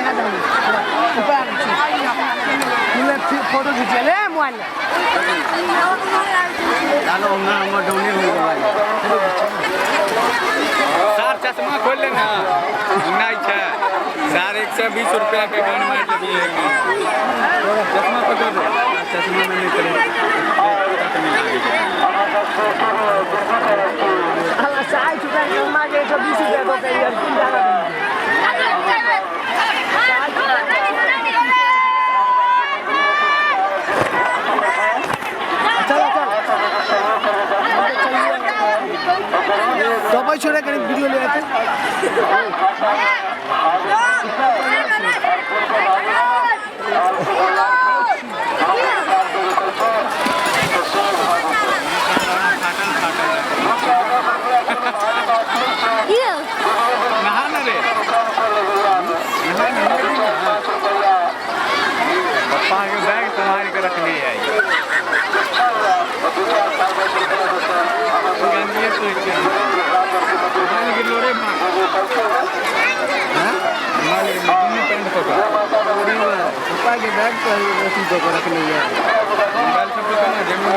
देखा दे ऊपर आबै छी फोटो खींचे ले मोबाइल लालो हमरा हमर डाउने हो गेल। सार चश्मा खोल ले ना, नहीं छै सार 120 रुपया के गन मार लेलिए। चश्मा पकड़ दे, चश्मा में नहीं करे। 60 रुपया चश्मा के 120 रुपया दो के यार तुम जाना। चल चल सबै छोड़े कनी वीडियो ले आते। नहा ना रे, नहा ना। पप्पा के बैग संभाल के रखने आई गंदिए तो माल गिरलो रे माँ। माल गिरलो दुनू पैंट पकड़। पप्पा के बैग पर रस्सी दऽ के रखने है। मोबाइल सब पकड़ ना, जेब में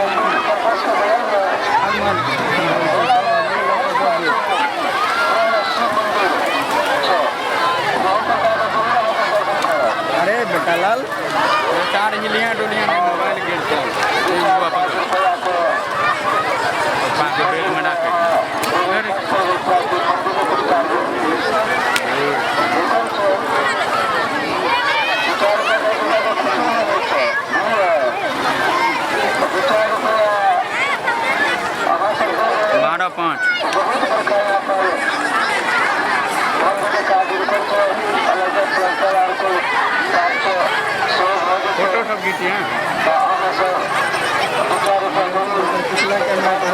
माल। अरे बेटा लाल चार हिलियाँ डोलियाँ में मोबाइल गिरता है। पप्पा के बेड में रख। अरे 12 5 फोटो सब खींचे हैं। पिछला कैमरा तो